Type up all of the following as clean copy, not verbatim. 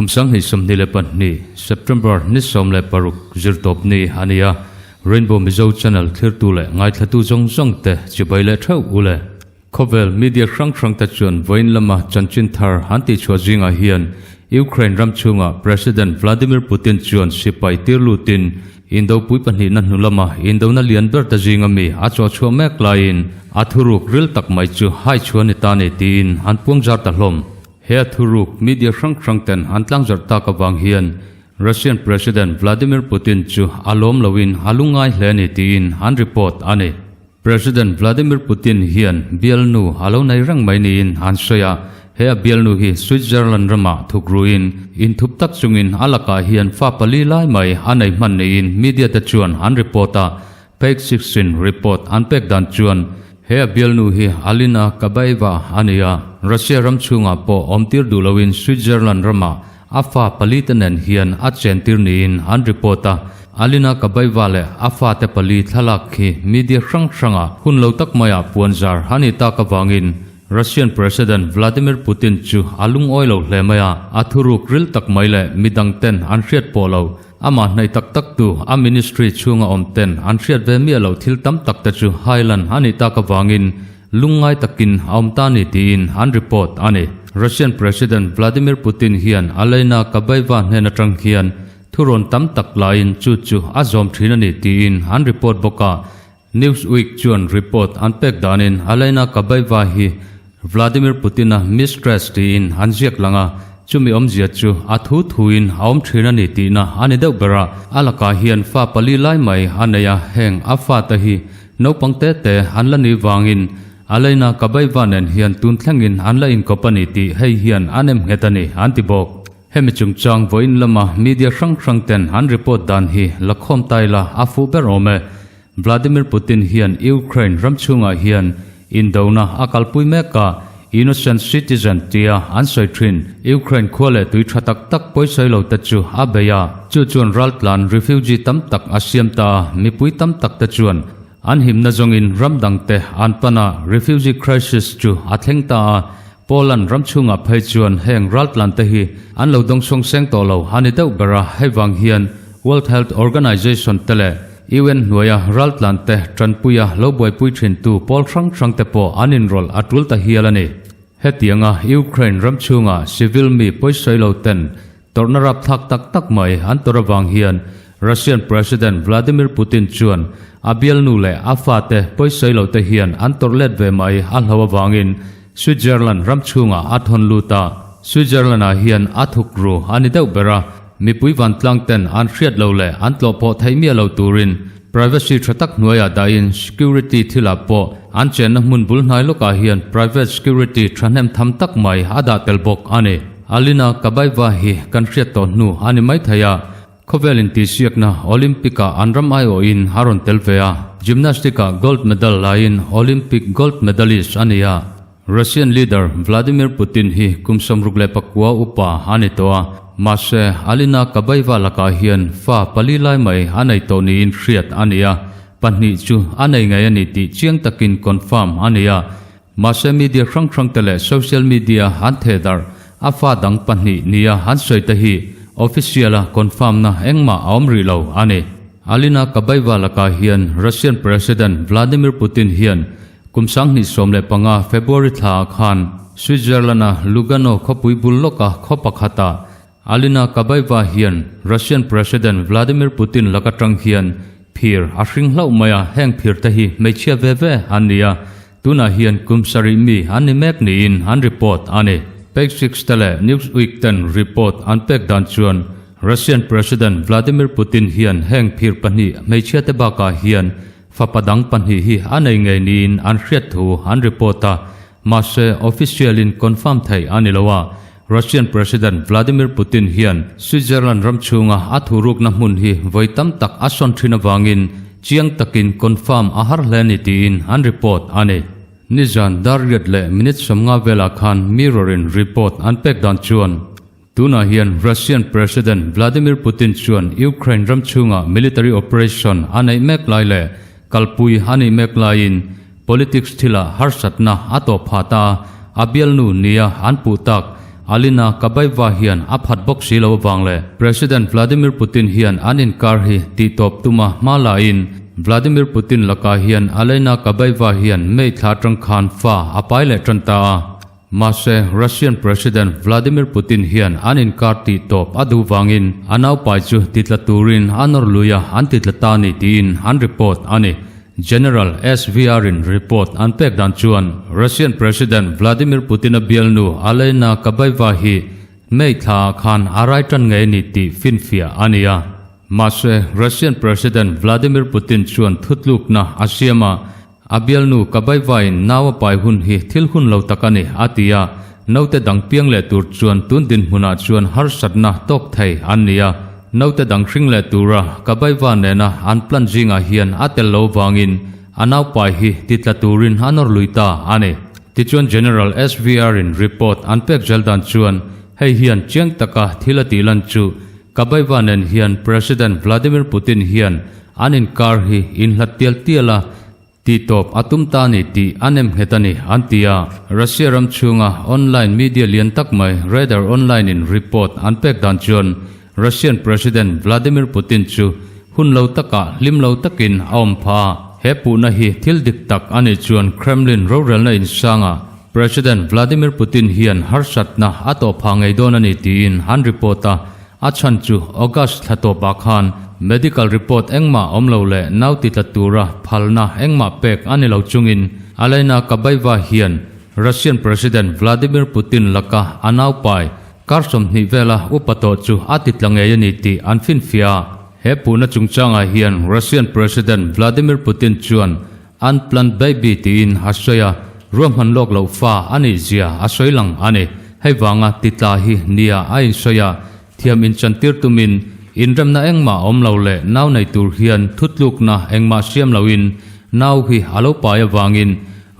Kum 2022, September ni 16 zirtawpni a ni a, Rainbow Mizo Channel thlirtu leh ngaithlatu zawng zawng te chibai leh theuh u le. Khawvel media hrang hrang te chuan vawiin lama chanchin thar han tihchhuah zingah hian Ukraine ram chhungah President Vladimir Putin chuan sipai tir lutin Indopui pahnihna hnu lama indona lian ber ta zinga mi a chawhchhuah mek laiin a thuruk ril tak mai chu hai chhuah ni ta ni tiin an puang zar ta hlawm. He a thuruk media hrang hrang ten an tlangzarh tak avang hian Russian President Vladimir Putin chu a lawm loin a lungngai hle ni tiin an report a ni. President Vladimir Putin hian bialnu a lo nei reng mai niin an sawi a, he a bialnu hi Switzerland ramah thuk ruin inthup tak chungin a lakah hian fa pali lai mai a nei hman niin media te chuan an report a, Page Six-in report an pek dan chuan he a bialnu hi Alina Kabaeva a ni a, Russia ram chhungah pawh awmtir duh loin Switzerland ramah A fa pali te nen hian a chentir niin an report a, Alina Kabaeva leh a fate pali thlalak khi media hrang hrangah hun lo tak maiah puanzar a nih tak avangin Russian President Vladimir Putin chu a lungawi lo hle mai a, a thuruk ril tak mai leh midang ten an hriat pawh lo, amah hnaih tak tak tu a ministry chhunga awm ten an hriat ve miah loh thil tam tak te chu hailan a nih tak avangin Lungngai takin a awm ta ni tiin an report a ni. Russian President Vladimir Putin hian Alena Kabaeva hnen atang hian thurawn tam tak laiin chu chu a zawm thin a ni tiin an report bawk a. Newsweek chuan report an pek danin Alena Kabaeva hi Vladimir Putin-a mistress tiin an ziak lang a, chumi awmzia chu a thu thuin a awm thin a ni tihna a ni deuh ber a. A lakah hian fa pali lai mai a nei a, heng a fate hi Naupang te te an la nih vangin Alaina Kabaeva nen hian tun thlengin an la inkawp a ni tih hei hian a nem nghet a ni, an ti bawk. Hemi chungchang vawiin lama media hrang hrang ten an report dan hi la khawm ta ila a fuh ber awm e. Vladimir Putin hian Ukraine ram chhungah hian indona a kalpui mek a, Innocent citizen tia an sawi thin. Ukraine khua leh tui tha tak tak pawisawi lo te chu a bei a, chu chuan raltlan refugee tam tak a siam ta a, mipui tam tak te chuan an himna zawngin ram dang te an pan a, refugee crisis chu a thleng ta a, Poland ram chhungah phei chuan heng raltlan te hi an lo dawngsawng seng tawh lo a ni deuh ber a, hei vang hian World Health Organization te leh UN hnuaia raltlan te tanpuia lo buaipui thintu pawl hrang hrang te pawh an inrawlh a tul ta hial a ni. Hetianga Ukraine ram chhunga civil mi pawisawi lo ten tawrhna rapthlak tak tak mai an tawrh avang hian Russian President Vladimir Putin chuan a bialnu leh a fate pawisawi lo te hian an tawrh let ve mai a hlo avangin Switzerland ram chhungah a thawn lut a, Switzerland ah hian a thuk ru a ni deuh ber a. Mipui vantlang ten an hriat lo leh an tlawh pawh theih miah lo turin privacy tha tak hnuaiah dahin security thilah pawh an chenna hmun bul hnai lawkah hian private security thahnem tham tak mai a dah tel bawk a ni. Alina Kabaeva hi kan hriat tawh hnu a ni maithei a, khawvel intihsiakna Olympic-ah an ram aiawhin a rawn tel ve a, gymnastic-ah gold medal laiin Olympic gold medalist a ni a. Russian leader Vladimir Putin hi kum 69 upa a ni tawh a, mahse Alina Kabaeva lakah hian fa pali lai mai a nei tawh niin hriat a ni a, pahnih chu a nei ngei a ni tih chiang takin confirm a ni a, mahse media hrang hrang te leh social media an theh darh a fa dang pahnih nia an sawi te hi official a confirm na engmah a awm rih lo a ni. Alina Kabaeva lakah hian Russian President Vladimir Putin hian Kum 2015 February thlaah khan Switzerland-a Lugano khawpui bul lawka khaw pakhatah Alina Kabaeva hian Russian President Vladimir Putin laka tang hian phir a hring hlauh mai a, heng phir te hi hmeichhia ve ve an ni a, tunah hian kum sarih mi an ni mek niin an report a ni. Page Six te leh Newsweek ten report an pek dan chuan Russian President Vladimir Putin hian heng phir pahnih hmeichhia te bakah hian Fapa dang pahnih hi a nei ngei niin an hriat thu an report a, mahse official in confirm theih a ni lo a. Russian President Vladimir Putin hian Switzerland ram chhunga a thurukna hmun hi vawi tam tak a sawn thin avangin chiang takin confirm a har hle ni tiin an report a ni. Nizan dar riat leh minute 50 velah khan Mirror in report an pek dan chuan, Tunah hian Russian President Vladimir Putin chuan Ukraine ram chhungah military operation a neih mek lai leh kalpui a nih mek laiin politics thilah harsatna a tawh phah ta a, a bialnu nia an puh tak. Alina Kabaeva hian a phat bawk si lo avang leh President Vladimir Putin hian an inkar hi tihtawp tuma hma lain Vladimir Putin lakah hian Alina Kabaeva hian May thla atang khan fa a pai leh tan ta a. Mahse, Russian President Vladimir Putin hian an inkar tihtawp a duh vangin a naupai chu titla turin a nawr lui a, an titla ta ni tiin an report a ni. General SVR in report an pek dan chuan Russian President Vladimir Putin-a bialnu Alena Kabaeva hi May thla ah khan a rai tan ngei a ni tih finfiah a ni a. Mahse, Russian President Vladimir Putin chuan thutlukna a siam a, a bialnu Kabaeva-in nau a pai hun hi thil hun lo tak a ni a ti a, naute dang piang leh tur chuan tun dinhmunah chuan harsatna tawk thei an ni a. Naute dang hring leh tura Kabaeva nena an plan zingah hian a tel lo vangin a naupai hi titla turin a nawr lui ta a ni. Tichuan General SVR in report an pek zel dan chuan hei hian chiang taka thil a tih lan chu Kabaeva nen hian President Vladimir Putin hian an inkar hi inhlat tial tial a, Tih tawp a tum ta ni tih a nem nghet a ni, an ti a. Russia ram chhunga online media lian tak mai Radar Online in report an pek dan chuan Russian President Vladimir Putin chu hun lo takah hlim lo takin a awm phah a. He puhna hi thil dik tak a nih chuan Kremlin rorelna insangah President Vladimir Putin hian harsatna a tawh phah ngei dawn a ni tiin an report a. A chhan chu August thla tawpah khan medical report engmah awm lo leh nau ti tla tura phalna engmah pek a ni lo chungin Alena Kabaeva hian Russian President Vladimir Putin laka a naupai kar 20 vela upa tawh chu a ti tla ngei a ni tih an finfiah a. He puhna chungchangah hian Russian President Vladimir Putin chuan Unplanned baby tiin a sawi a, ruahman lawk loh fa a nih zia a sawi lang a ni. Hei vanga titla hi nia a insawi a, thiam inchantir tumin inremna engmah awm lo leh nau nei tur hian thutlukna engmah siam loin nau hi a lo pai avangin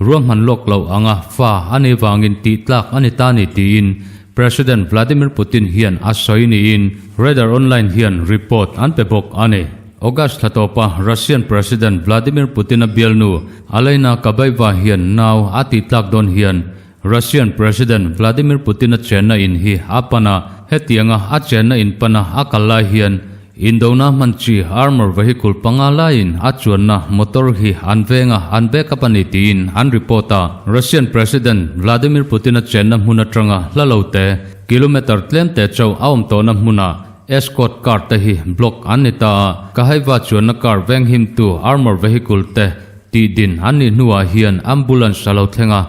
ruahman lawk loh anga fa a nih vangin tihtlak a ni ta ni tiin President Vladimir Putin hian a sawi niin Radar Online hian report an pe bawk a ni. August thla tawpa Russian President Vladimir Putin-a bialnu Alena Kabaeva hian nau a tih tlak dawn hian Russian President Vladimir Putin-a chenna in hi a pan a, hetianga a chenna in pana a kal lai hian indona hman chi armour vehicle panga laiin a chuanna motor hi an veng a, an backup a ni tiin an report a. Russian President Vladimir Putin-a chenna hmun atanga hla lo te kilometer tlem te chauh a awm tawhna hmunah Escort car te hi block an ni ta a, Kahaiva chuanna car venghimtu armour vehicle te tih din an nih hnuah hian ambulance a lo thleng a,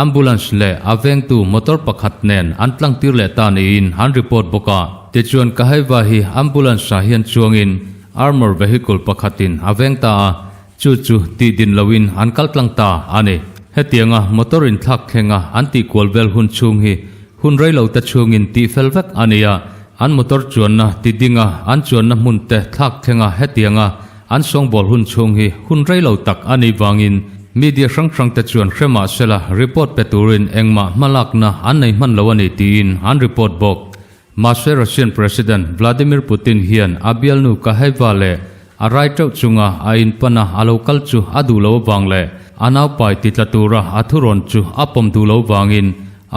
ambulance leh a vengtu motor pakhat nen an tlangtir leh ta niin an report bawk a. Tichuan Kahaiva hi ambulance ah hian chuangin armour vehicle pakhatin a veng ta a, chu chu tih din loin an kal tlang ta a ni. Hetianga motor inthlak thlenga an tih kual vel hun chhung hi hun rei lo te chhungin tih fel vek a ni a, an motor chuanna ti dinga an chuanna hmun te thlak thlenga hetianga an sawngbawl hun chhung hi hun rei lo tak a nih vangin media hrang hrang te chuan hre mah sela report pe turin engmah hmalakna an nei hman lo a ni tiin an report bawk. Mahse Russian President Vladimir Putin hian a bialnu Kaheva leh a rai teuh chunga a inpana a lo kal chu a duh lo avang leh a naupai titla tura a thurawn chu a pawm duh lo vangin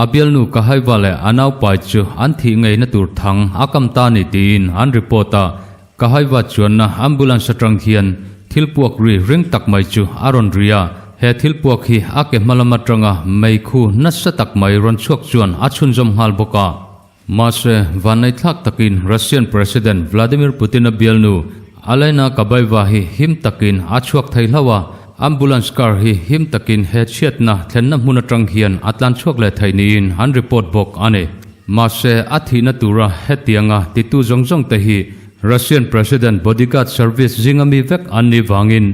a bialnu Kaheva leh a naupai chu an thih ngeina tur thang a kam ta ni tiin an report a. Kahaiva chuanna ambulance atang hian thil puak ri ring tak mai chu a rawn ri a, he thil puak hi a ke hma lam atanga meikhu nasa tak mai rawn chhuak chuan a chhunzawm nghal bawk a. Mahse, vanneihthlak takin Russian President Vladimir Putin-a bialnu Alena Kabaeva hi him takin a chhuak thei hlauh a, ambulance car hi him takin he chhiatna thlenna hmun atang hian a tlan chhuak leh thei niin an report bawk a ni. Mahse, a thihna tura hetianga titu zawng zawng te hi Russian President bodyguard service zinga mi vek an nih vangin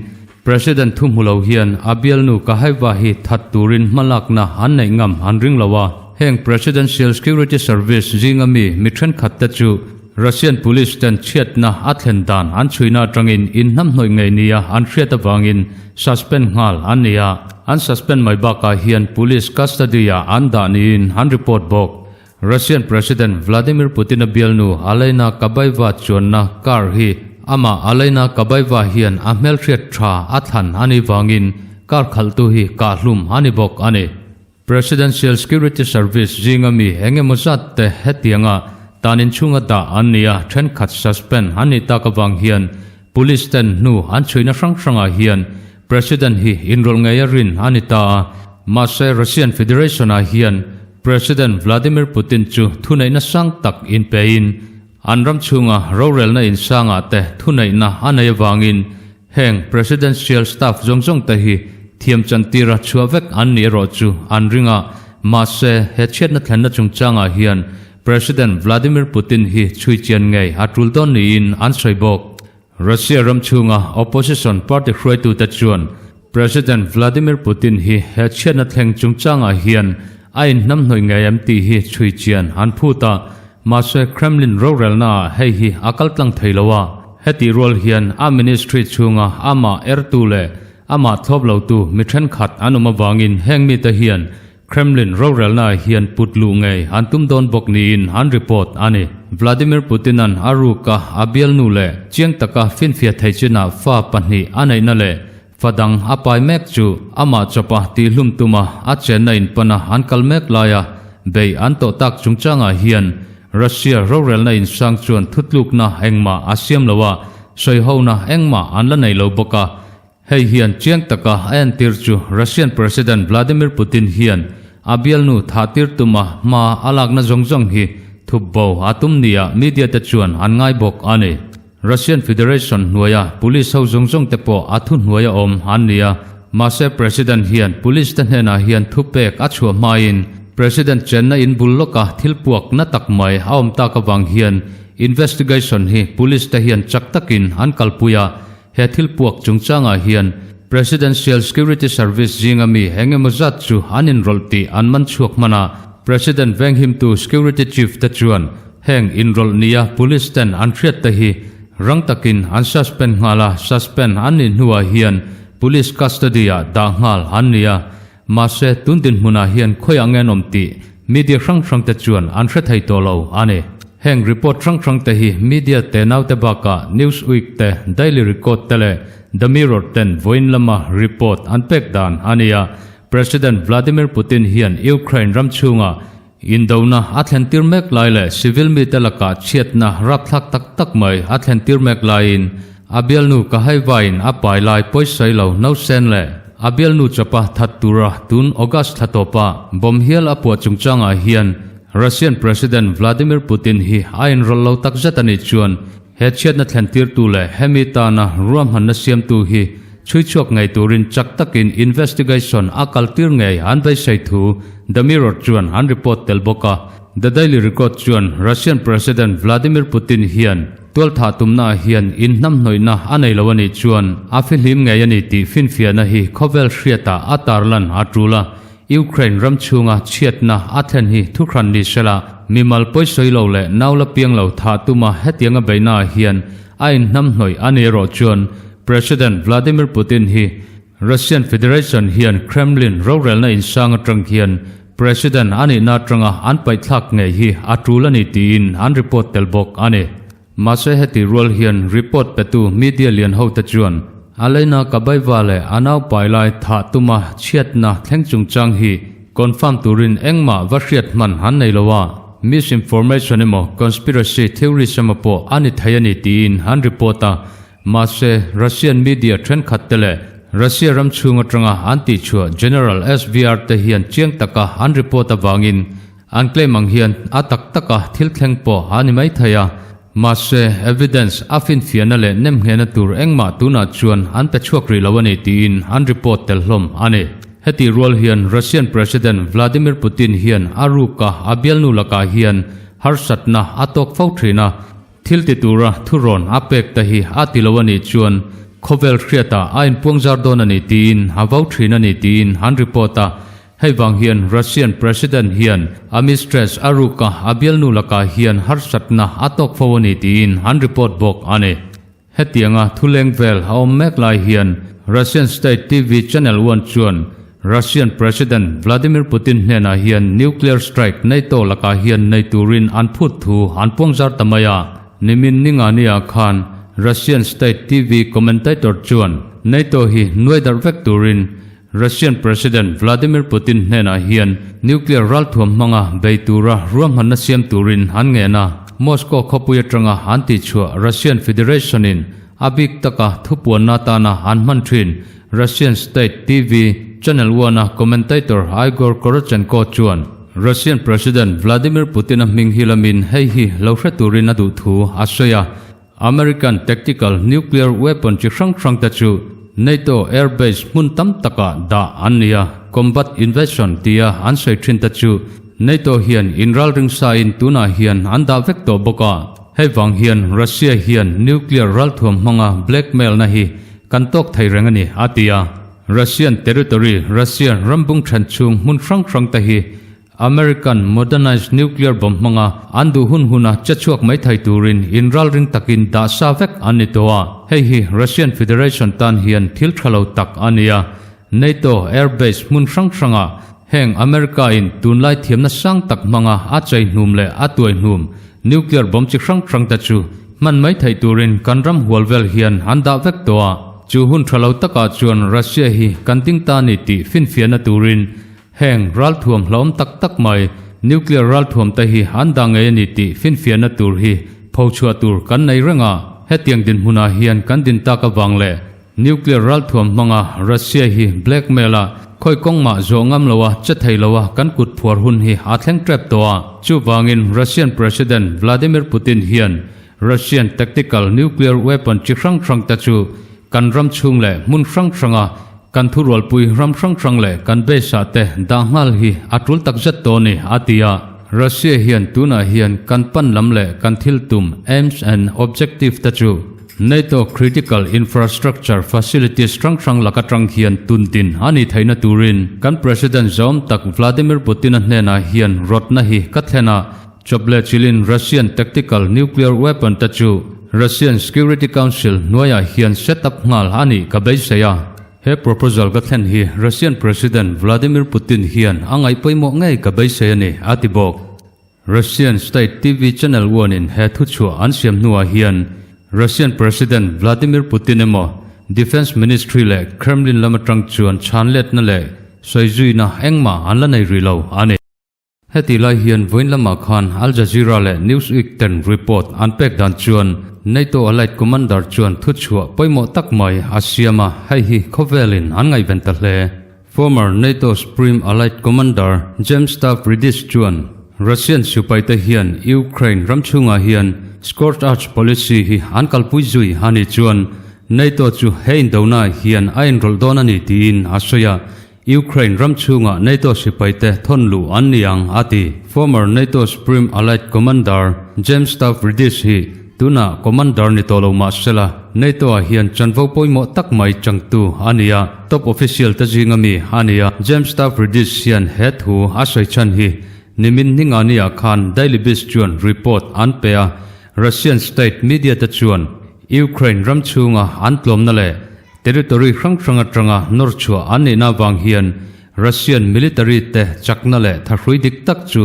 President thu hmu lo hian a bialnu Kahaiva hi that turin hmalakna an neih ngam an ring lo a. Heng Presidential Security Service zinga mi mi thenkhat te chu Russian Police ten chhiatna a thlen dan an chhuina atangin inhnamhnawih ngei nia an hriat avangin suspend nghal an ni a. An suspend mai bakah hian Police custody-ah an dah niin an report bawk. Russian President Vladimir Putin-a bialnu Alena Kabaeva chuanna car hi amah Alena Kabaeva hian a hmelhriat tha a thlan a nih vangin car khalhtu hi kahhlum a ni bawk a ni. Presidential Security Service zinga mi eng emaw zat te hetianga tan inchhunga dah an ni a, thenkhat suspend an nih tak avang hian Police ten hnu an chhuina hrang hrangah hian President hi inrawlh ngei a rin a ni ta a, mahse Russian Federation ah hian President Vladimir Putin chu thuneihna sang tak inpein an ram chhunga rorelna insangah te thuneihna a nei avangin Heng Presidential staff zawng zawng te hi thiam chantira chhuah vek an ni erawh chu an ring a, mahse he chhiatna thlenna chungchangah hian President Vladimir Putin hi chhui chian ngei a tul dawn niin an sawi bawk. Russia ram chhunga opposition party hruaitute chuan President Vladimir Putin hi he chhiatna thleng chungchangah hian a inhnamhnawih ngei em tih hi chhui chian an phut a, mahse Kremlin rorelnaah hei hi a kal tlang thei lo a. Hetih rual hian a ministry chhunga amah ertu leh amah thlawp lotu mi thenkhat an awm avangin heng mite hian Kremlin rorelnaah hian put luh ngei an tum dawn bawk niin an report a ni. Vladimir Putin-a'n a ruka a bialnu leh chiang taka finfiah thei chinah fa pahnih a neihna leh fa dang a pai mek chu amah chawpa tihhlum tuma a chenna inpana an kal mek laia bei an tawh tak chungchangah hian Russia rorelna insang chuan thutlukna engmah a siam lo a, sawihona engmah an la nei lo bawk a. Hei hian chiang taka a entir chu Russian President Vladimir Putin hian a bialnu thahtir tuma hma a lakna zawng zawng hi thupbo a tum nia media te chuan an ngai bawk a ni. Russian Federation hnuaia police ho zawng zawng te pawh a thuhnuaia awm an ni a, mahse President hian police te hnenah hian thupek a chhuah hmain President chenna in bul lawka thil puak na tak mai a awm tak avang hian investigation hi police te hian chak takin an kalpui a, he thil puak chungchangah hian Presidential Security Service zinga mi eng emaw zat chu an inrawlh tih an man chhuak hman a, President venghimtu Security Chief te chuan Heng inrawlh nia police ten an hriat te hi rang takin an suspend nghal a, suspend an nih hnuah hian police custody ah dah nghal an ni a, mahse tun dinhmunah hian khawiah nge an awm tih media hrang hrang te chuan an hre thei tawh lo a ni. Heng report hrang hrang te hi media te naute bakah Newsweek te, Daily Record te leh The Mirror ten vawiin lama report an pek dan a ni a, President Vladimir Putin hian Ukraine ram chhungah Indona a thlentir mek lai leh civil mite lakah chhiatna rapthlak tak tak mai a thlentir mek laiin a bialnu Kahaivain a pai lai pawisawi lo nausen leh a bialnu chawpa that tura tun August thla tawpa bomb hial a puah chungchangah hian Russian President Vladimir Putin hi a inrawlh lo takzet a nih chuan He chhiatna thlentirtu leh hemi tana ruahmanna siamtu hi chhuichhuak ngei turin chak takin investigation a kaltir ngei an beisei thu The Mirror chuan an report tel bawk a. The Daily Record chuan Russian President Vladimir Putin hian tualthah tumnaah hian inhnamhnawihna a nei lo a nih chuan a fihlim ngei a ni tih finfiahna hi khawvel hriatah a tarlan a tul a. Ukraine ram chhunga chhiatna a thlen hi thuhran ni sela, mimal pawisawi lo leh nau la piang lo thah tuma hetianga beihnaah hian a inhnamhnawih a ni erawh chuan President Vladimir Putin hi Russian Federation hian Kremlin rorelna insang atang hian President a nihna atanga an paihthlak ngei hi a tul a ni tiin an report tel bawk a ni. Mahse heti rual hian report petu media lian hote chuan Alena Kabaeva leh a naupai lai thah tuma chhiatna thleng chungchang hi confirm turin engmah va hriat hman an nei lo a, misinformation emaw conspiracy theories emaw pawh a ni thei a ni tiin an report a. Mahse Russian media thenkhat te leh Russia ram chhung atanga an tihchhuah General SVR te hian chiang taka an report avangin An claim ang hian a tak taka thil thleng pawh a ni mai thei a, mahse evidence a finfiahna leh nemnghehna tur engmah tunah chuan an pe chhuak rih lo a ni tiin an report tel hlawm a ni. Hetih rual hian Russian President Vladimir Putin hian a ruka a bialnu lakah hian harsatna a tawk fo thin a, Thil ti tura thurawn a pek te hi a ti lo a nih chuan khawvel hriatah a inpuangzar dawn a ni tiin a vo thin a ni tiin an report a. Hei vang hian Russian President hian a mistress a ruka a bialnu lakah hian harsatna a tawk fo a ni tiin an report bawk a ni. Hetianga thuleng vel a awm mek lai hian Russian state TV channel one chuan Russian President Vladimir Putin hnenah hian nuclear strike NATO lakah hian nei turin an phut thu an puangzar ta mai a. Nimin Ningani-ah khan Russian state TV commentator chuan NATO hi nuai darh vek turin Russian President Vladimir Putin hnenah hian nuclear ralthuam hmanga bei tura ruahmanna siam turin an ngen a. Moscow khawpui atanga an tihchhuah Russian Federation-in a bik taka thupuanna atana an hman thin Russian State TV Channel One-a commentator Igor Korotchenko chuan Russian President Vladimir Putin-a hming hi lamin hei hi lo hre turin a duh thu a sawi a. American tactical nuclear weapon chi hrang hrang te chu NATO air base hmun tam takah dah an ni a, combat invasion tia an sawi thin te chu NATO hian inralring sain tunah hian an dah vek tawh bawk a. Hei vang hian Russia hian nuclear ralthuam hmanga blackmail na hi kan tawk thei reng a ni, a ti a. Russian territory, Russia rambung then chhung hmun hrang hrang te hi American modernized nuclear bomb hmanga an duh hun huna che chhuak mai thei turin inralring takin dah sa vek an ni tawh a. Hei hi Russian Federation tan hian thil tha lo tak a ni a. NATO air base hmun hrang hrangah heng America in tunlai thiamna sang tak hmanga a chei hnum leh a tuai hnum nuclear bomb chi hrang hrang te chu hman mai theih turin kan ram hual vel hian an dah vek tawh a. Chu hun tha lo takah chuan Russia hi kan ding ta ni tih finfiahna turin Heng ralthuam hlauhawm tak tak mai, nuclear ralthuam te hi an dah ngei a ni tih finfiahna tur hi phochhuah tur kan nei reng a. Hetiang dinhmunah hian kan din tak avang leh nuclear ralthuam hmanga Russia hi blackmail a, khawi kawng mah zawh ngam loa che thei loa kan kut phuar hun hi a thleng tep tawh a. Chuvangin Russian President Vladimir Putin hian Russian tactical nuclear weapon chi hrang hrang te chu kan ram chhung leh hmun hrang hranga Kan thurualpui ram hrang hrang leh kan base ah te dah nghal hi a tul tak zet tawh a ni, a ti a. Russia hian tunah hian kan pan lam leh kan thil tum, aims and objective, te chu NATO critical infrastructure facilities hrang hrang lak atang hian tun din a nih theihna turin kan President zawm tak Vladimir Putin-a hnenah hian rawtna hi ka thlen a, chawp leh chilin Russian tactical nuclear weapon te chu Russian Security Council hnuaiah hian set up nghal a nih ka beisei a. He proposal ka thlen hi Russian President Vladimir Putin hian a ngaih pawimawh ngei ka beisei a ni, a ti bawk. Russian state TV channel uanin he thuchhuah an siam hnuah hian Russian President Vladimir Putin emaw Defence Ministry leh Kremlin lam atang chuan chhanletna leh sawizuina engmah an la nei rih lo a ni. Heti lai hian vawiin lamah khan Al Jazeera leh Newsweek ten report an pek dan chuan NATO Allied Commander chuan thuchhuah pawimawh tak mai a siam a, hei hi khawvelin an ngaihven ta hle. Former NATO Supreme Allied Commander James Stavridis chuan Russian sipaite hian Ukraine ram chhungah hian Scorched Earth policy hi an kalpui zui a nih chuan NATO chu he indonaah hian a inrawlh dawn a ni tiin a sawi a. Ukraine ram chhungah NATO sipaite thawn luh an ni ang, a ti. Former NATO Supreme Allied Commander James Stavridis hi tunah Commander ni tawh lo mah sela, NATO-ah hian chanvo pawimawh tak mai changtu a ni a, top official te zinga mi a ni a. James Stavridis hian he thu a sawi chhan hi nimin Ningani-ah khan Daily Beast chuan report an pe a, Russian state media te chuan Ukraine ram chhunga an tlawmna leh Territory hrang hrang atanga nawr chhuah an nihna avang hian Russian military te chakna leh thahrui dik tak chu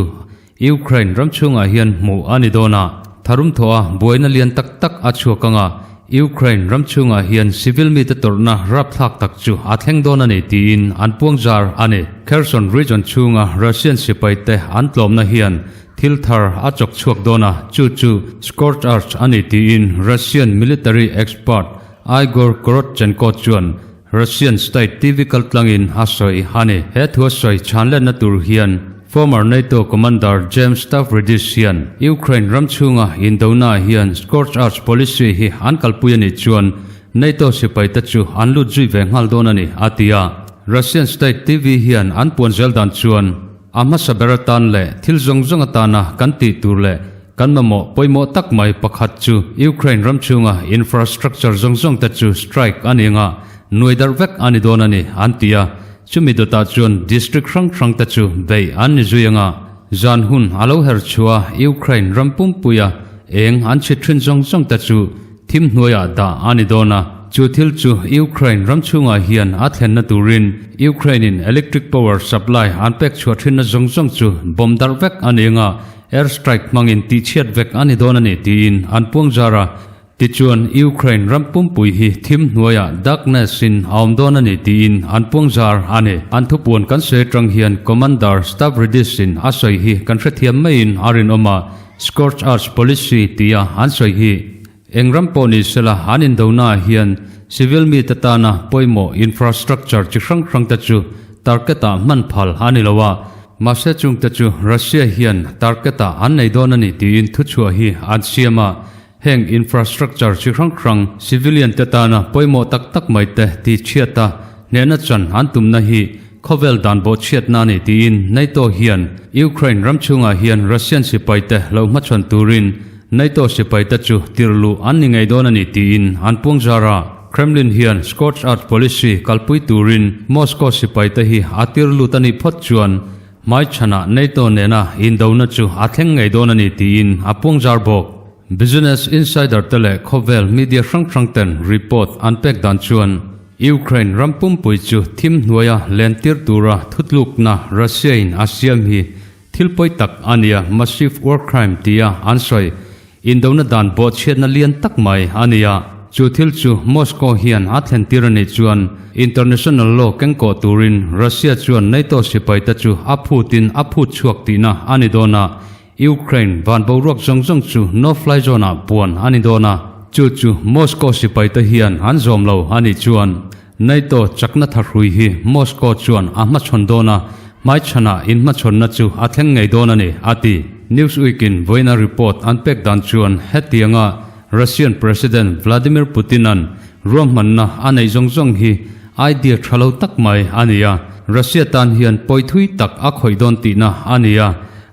Ukraine ram chhungah hian hmuh a ni dawn a. Tharum thawh a buaina lian tak tak a chhuak anga Ukraine ram chhungah hian civil mite tawrhna rapthlak tak chu a thleng dawn a ni tiin an puang zar a ni. Kherson region chhunga Russian sipai te an tlawmna hian thil thar a chawk chhuak dawn a, chu chu scorched earth a ni tiin Russian military expert Igor Korotchenko chuan Russian state TV kaltlangin a sawi a ni. He thu a sawi chhanletna tur hian former NATO commander James Stavridis hian Ukraine ram chhunga indonaah hian scorched earth policy hi an kalpui a nih chuan NATO sipaite chu an lut zui ve nghal dawn a ni, a ti a. Russian state TV hian an puan zel dan chuan a hmasa ber atan leh thil zawng zawng atana kan tih tur leh Kan mamawh pawimawh tak mai pakhat chu Ukraine ram chhunga infrastructure zawng zawng te chu strike a ni anga nuai darh vek a ni dawn a ni, an ti a. Chumi dawtah chuan district hrang hrang te chu beih an ni zui anga zan hun a lo her chhuah a, Ukraine ram pumpuia eng an chhit thin zawng zawng te chu thim hnuaiah dah a ni dawn a. Chu thil chu Ukraine ram chhungah hian a thlenna turin Ukraine in electric power supply an pek chhuah thinna zawng zawng chu bomb darh vek a ni anga, Air strike hmangin tihchhiat vek a ni dawn a ni tiin an puang zar a. Tichuan, Ukraine ram pumpui hi thim hnuaiah darkness in a awm dawn a ni tiin an puangzar a ni. An thupuan kan sawi atang hian Commander Stavridis in a sawi hi kan hrethiam maiin a rinawm a, Scorched Earth Policy tia an sawi hi eng ram pawh ni sela an indonaah hian civil mite tana pawimawh infrastructure chi hrang hrang te chu target ah hman phal a ni lo a, mahse chungte chu Russia hian target ah an nei dawn a ni tiin thuchhuah hi an siam a. Heng infrastructure chi hrang hrang civilian te tana pawimawh tak tak mai te ti chhiat a, hnehna chan an tumna hi khawvel dan bawh chhiatna a ni tiin NATO hian Ukraine ram chhungah hian Russian sipai te lo hmachhawn turin NATO sipai te chu tirh luh an ni ngei dawn a ni tiin an puangzar a. Kremlin hian Scorched Earth policy kalpui turin Moscow sipai te hi a tir lut a nih phawt chuan hmaichhanah NATO nena indona chu a thleng ngei dawn a ni tiin a puangzar bawk. Business Insider te leh khawvel media hrang hrang ten report an pek dan chuan Ukraine ram pumpui chu thim hnuaia len tir tura thutlukna Russia in a siam hi thil pawi tak a nia, massive war crime tia an sawi. Indona dan bawhchhiatna lian tak mai a nia. Chu thil chu Moscow hian a thlen tir a nih chuan international law kengkawh turin Russia chuan NATO sipai te chu a phutin a phut chhuak tihna a ni dawn a, Ukraine van boruak zawng zawng chu no-fly zone-ah puan a ni dawn a, chu chu Moscow sipaite hian an zawm lo a nih chuan NATO chakna thahrui hi Moscow chuan a hmachhawn dawn a, hmaichhanah inhmachhawnna chu a thleng ngei dawn a ni, a ti. Newsweek-in vawiina report an pek dan chuan hetianga Russian President Vladimir Putin-a'n ruahmanna a neih zawng zawng hi idea tha lo tak mai a ni a, Russia tan hian pawi thui tak a khawih dawn tihna a ni a,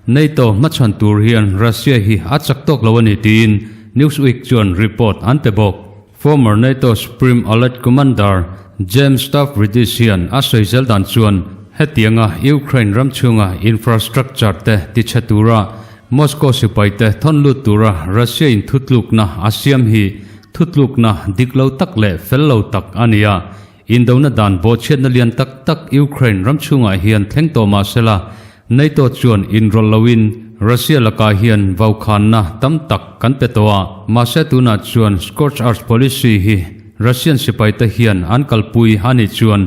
NATO hmachhawn tur hian Russia hi a chak tawk lo a ni tiin Newsweek chuan report an pe bawk. Former NATO Supreme Allied Commander James Stavridis hian a sawi zel dan chuan hetianga Ukraine ram chhunga infrastructure te tichhe tura Moscow sipai te thawn lut tura Russia in thutlukna a siam hi thutlukna dik lo tak leh fel lo tak a ni a, Indona dan bawhchhiatna lian tak tak Ukraine ram chhungah hian thleng tawh mah sela, NATO chuan inrawlh loin Russia lakah hian vaukhanna tam tak kan pe tawh a. Mahse tunah chuan Scorched Earth Policy hi Russian sipaite hian an kalpui a nih chuan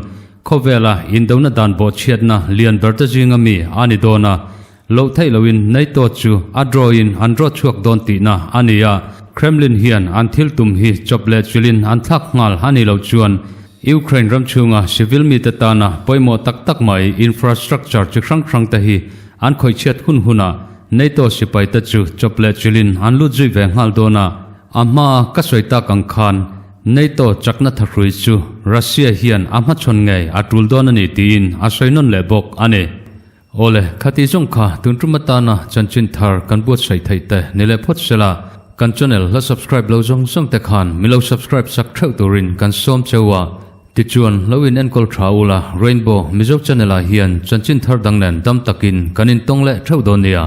khawvela indona dan bawhchhiatna lian berte zinga mi a ni dawn a, Loh theih loin NATO chu a draw-in an draw chhuak dawn tihna a ni a, Kremlin hian an thil tum hi chawp leh chilin an thlak nghal a nih loh chuan Ukraine ram chhunga civil mite tana pawimawh tak tak mai infrastructure chi hrang hrang te hi an khawihchhiat hun hunah NATO sipai te chu chawp leh chilin an lut zui ve nghal dawn a, a hmaa ka sawi tak ang khan NATO chakna thahrui chu Russia hian a hmachhawn ngei a tul dawn a ni tiin a sawi nawn leh bawk a ni. Awle, khati zawng kha tun tum atana chanchin thar kan buatsaih theih te ni leh phawt sela, kan channel hla subscribe lo zawng zawng te khan min lo subscribe sak theuh turin kan sawm cheu a, tichuan lo in enkawl tha ula Rainbow Mizo channel ah hian chanchin thar dang nen dam takin kan intawng leh theuh dawn nia.